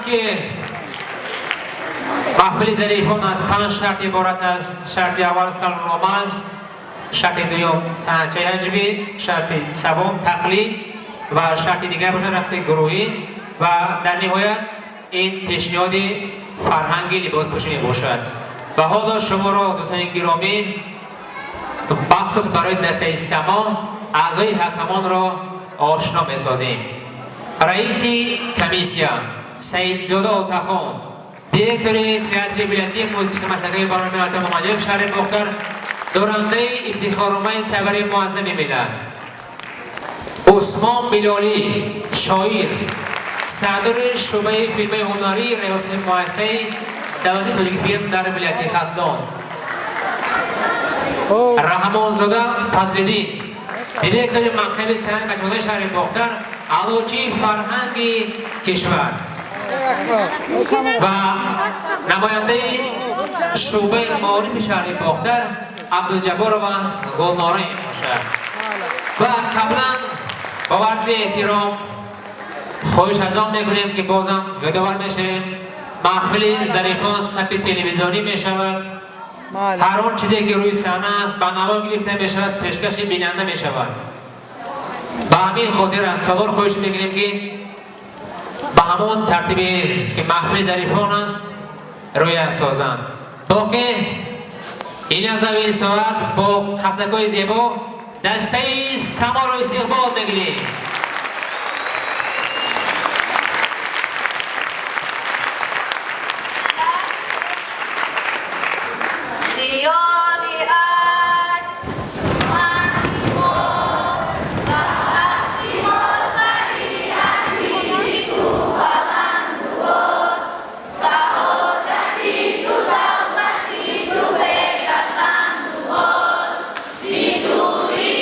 Ки маҳфили Зарифон аз панҷ шарт иборат аст. Шарти аввал саломнома аст, шарти дуюм санъатчаи ҳаҷвӣ, шарти севум тақлид ва шарти дигар бошад рақси гурӯҳӣ ва дар ниҳоят ин пешниҳоди фарҳанги либоспӯшӣ мебошад. Ва ҳоло шуморо, дӯстони гиромӣ, бахусус барои дастаи Само аъзои ҳакамонро ошно месозем. Раиси комиссия Саидзода Отахон, директори театри вилоятии мусиқи мазҳакаи ба номи Ато Муҳаммадиёв шаҳри Бохтар, дорандаи ифтихорномаи Сарвари Муаззами миллат. Усмон Билолӣ, шоир, сардори шӯъбаи филмҳои ҳунарии риёсати муассисаи давлатии Тоҷикфилм дар вилояти Хатлон. Раҳмонзода Фазлиддин, директори мактаби санъати бачагонаи шаҳри Бохтар, аълочии фарҳанги кишвар ва намояндаи шӯъбаи маорифи шаҳри Бохтар Абдуҷабборова Гулнора мебошад. Ва қаблан бо варзи эҳтиром хоҳиш аз он мекунем, ки бозам ёдовар мешавем, маҳфили Зарифон сабти телевизионӣ мешавад. Ҳар он чизе ки рӯи саҳна аст, ба навор гирифта мешавад, пешкаши бинанда мешавад. Ба ҳамин хотир аз толор хоҳиш мекунем, ки ба ҳамон тартибе ки маҳфили Зарифон аст рӯя созанд. Боқӣ ин аз ави соат бо қарсакҳои зебо дастаи Саморо истиқбол мегирем. Диёри арҷуманди мо, ба бахти мо сари азизи ту баланду бод, саодати ту, давлати ту бегазанду бод. Зи дури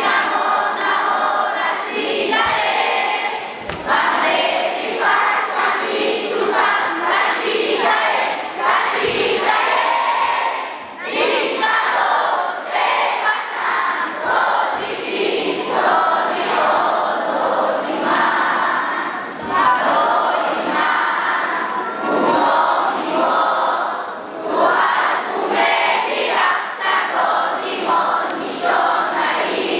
замонаҳо расидаем, ба зери парчами ту саф кашидаем, кашидаем. Зинда бош, эй Ватан, Тоҷикистони озоди ман. Барои ман ғуломи мо, ту аз умеди рафтагони мо нишонаӣ.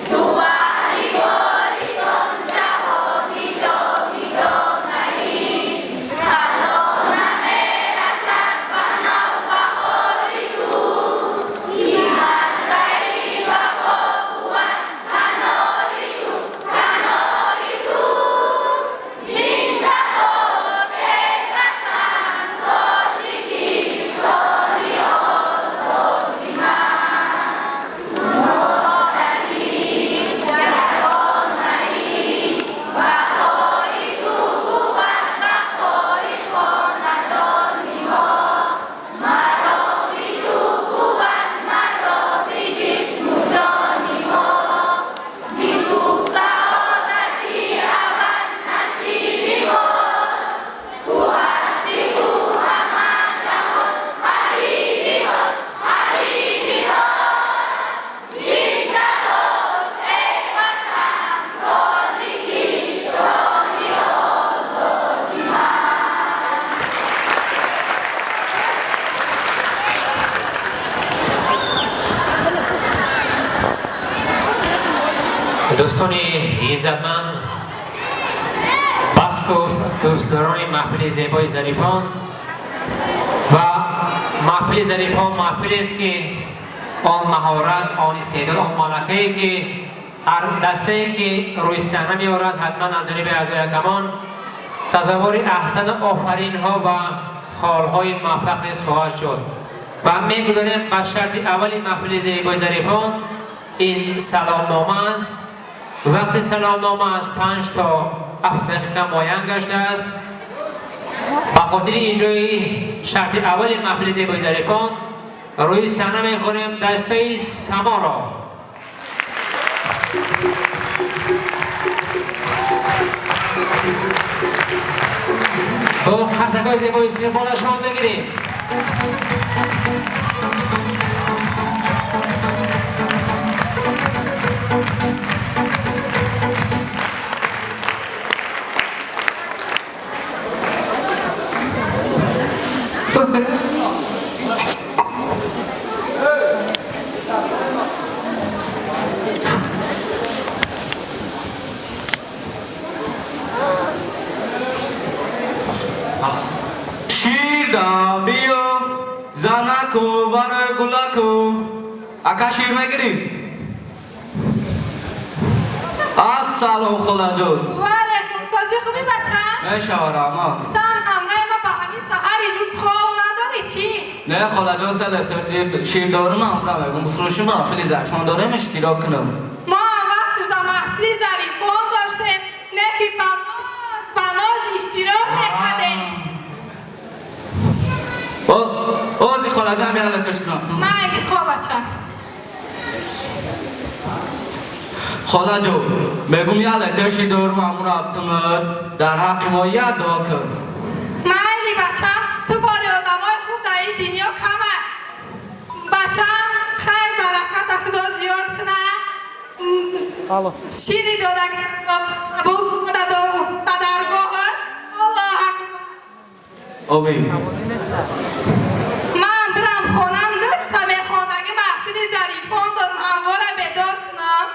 Ту баҳри ворисон ҷаҳони ҷовидонаӣ. Хазон намерасад ба навбаҳори ту, ки мазраи вафо бувад канори ту, канори ту. Зинда бош, эй Ватан, Тоҷикистони озоди ман. Модари ягонаӣ, бақои ту бувад бақои хонадони мо. Мароми ту бувад мароми ҷисму ҷони мо. Зи ту саодати абад насиби мост. Ту ҳастиву ҳама ҷаҳон ҳарири мост, ҳарири мост. Зинда бош, эй Ватан, Тоҷикистони озоди ман. Дӯстони иззатманд, бахусус дӯстдорони маҳфили зебои Зарифон, ва маҳфили Зарифон маҳфилест, ки он маҳорат, он истеъдод, он малакае ки ҳар дастае ки рӯи саҳна меорад, ҳатман аз ҷониби аъзои ҳакамон сазовори аҳсану офаринҳо ва холҳои муваффақ низ хоҳад шуд. Ва мегузорем ба шарти аввали маҳфили зебои Зарифон, ин саломнома аст. Вақти саломнома аз 5 то 7 дақиқа муайян гаштааст. Ба хотири иҷрои шарти аввали маҳфили зебои Зарифон рӯи саҳна мехонем дастаи Саморо. Бо қарсакҳои зебои истиқболашон мегирем. Гулаку, барои гулаку. Ака шир мегирӣ? Ассалом, холаҷон. Ва алайкум. Сози, хуби, бачам? Мешава, раҳмат. Там ҳамраи ма ба ҳамин саҳари рӯз хов надорӣ, чӣ? Не, холаҷон, се литр шир дорум, ҳамра мегум бифурӯшим, маҳфили Зарифон дорем, иштирок кунам. Мо ҳам вақташ дар маҳфили Зарифон доштем, не ки ба ноз ба ноз иштирок мекардем. Ози, холаҷон, як литр шинохтам. Майли, хоб, бачам. Холаҷон, мегум як литр шир дорум, ҳамуро аптумад, дар ҳаққи мо як дуо кун. Майли, бачам, ту бори одамои хуб дар ин дунё кама. Бачам, хайр, бараката Худо зиёд куна. Шири дода буд да даргоҳаш. Аллоҳ акбар. Омин. Ман бирам хонам, дута мехондагӣ маҳфили Зарифон дорум, ҳамвора бедор кунам.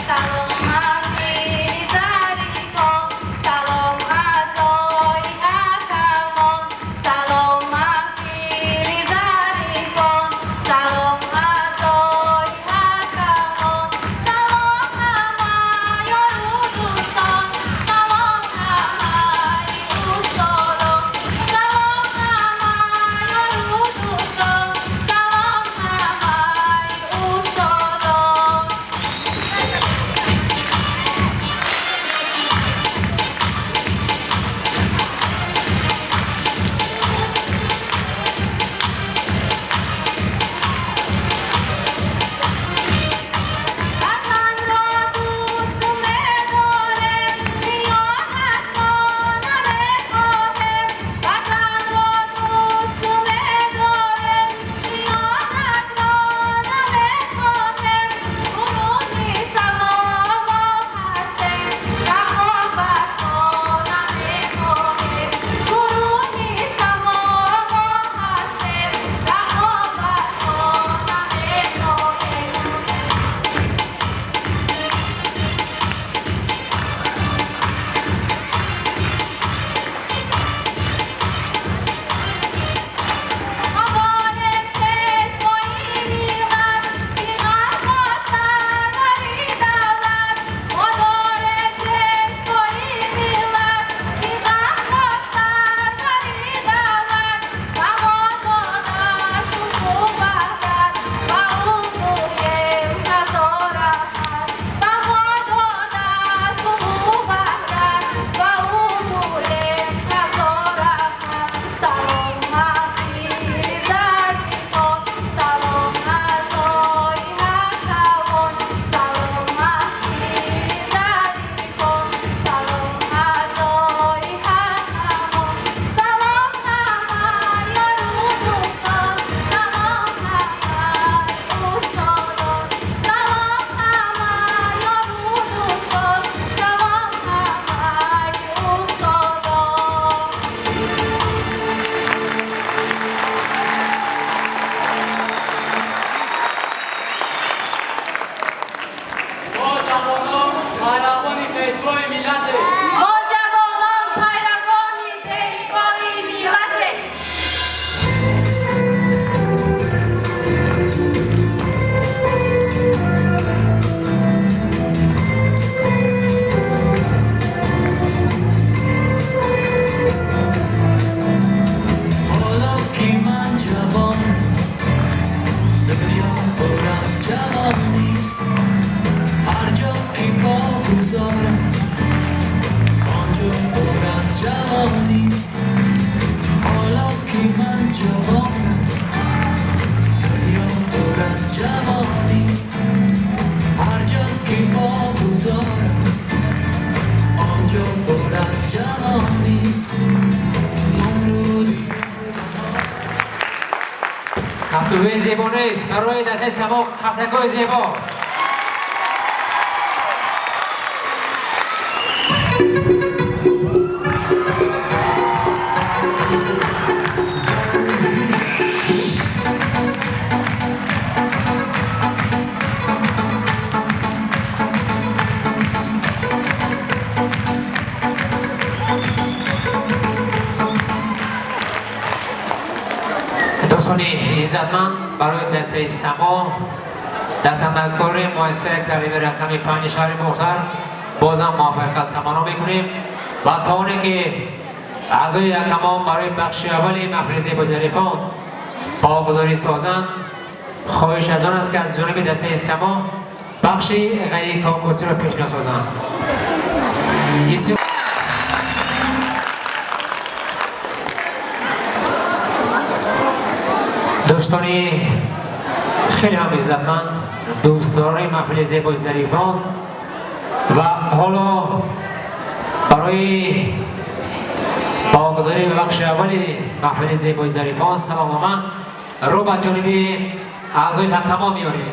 Салом, маҳфили Зарифон, салом, аъзои ҳакамон, салом, маҳфили Зарифон, салом, аъзои ҳакамон, салом, ҳама ёру дӯстон, салом, ҳамаи устодон, салом, ҳама ёру дӯстон, салом, ҳамаи устодон. Ватанро дӯст медорем, хиёнатро намехоҳем. Ватанро дӯст медорем, хиёнатро намехоҳем. Гурӯҳи само мо ҳастем, рақобатро намехоҳем. Гурӯҳи само мо ҳастем, рақобатро намехоҳем. Мо дорем пешвои миллат, ки ғамхор сарвари давлат. Мо дорем пешвои миллат, ки ғамхор сарвари давлат. Ба мо дода сулҳу ваҳдат, ба ӯ гӯем ҳазор раҳмат. Ба мо дода сулҳу ваҳдат, ба ӯ гӯем ҳазор раҳмат. Салом, маҳфили Зарифон, салом, аъзои ҳакамон, салом, маҳфили Зарифон, салом, аъзои ҳакамон, салом, ҳама ёру дӯстон, салом, ҳамаи устодон, салом, ҳама ёру дӯстон, салом, ҳамаи устодон. Мо ҷавонон пайравони пешвои миллатем. Мо ҷавонон пайравони пешвои миллатем. Ҳоло ки ман ҷавон, дунё пур аз ҷавонист, ҳар ҷо ки по гузорам, он ҷо пур аз ҷавонист. Ҳоло ки ман ҷавонам, дунё пур аз ҷавонист, ҳар ҷо ки по гузорам, он ҷо пур аз ҷавонист. Ман руди Кафкӯбии зебо нест барои дастаи Само, қарсакҳои зебо. Дӯстони иззатманд, барои дастаи Само, дастандаркори муассисаи таълими рақами 5 шаҳри Бохтар, бозам муваффақият таманно мекунем ва то оне ки аъзои ҳакамон барои бахши аввали маҳфили зебои зарифон баҳогузорӣ созанд, хоҳиш аз он аст, ки аз ҷониби дастаи Само бахши ғайриконкурсиро пешниҳод созанд. Дӯстони хеле ҳам иззатманд, дӯстдорони маҳфили зебои зарифон, ва ҳоло барои баҳогузории бахши аввали маҳфили зебои зарифон саломнома рӯ ба ҷониби аъзои ҳакамон меорем.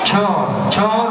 4 4.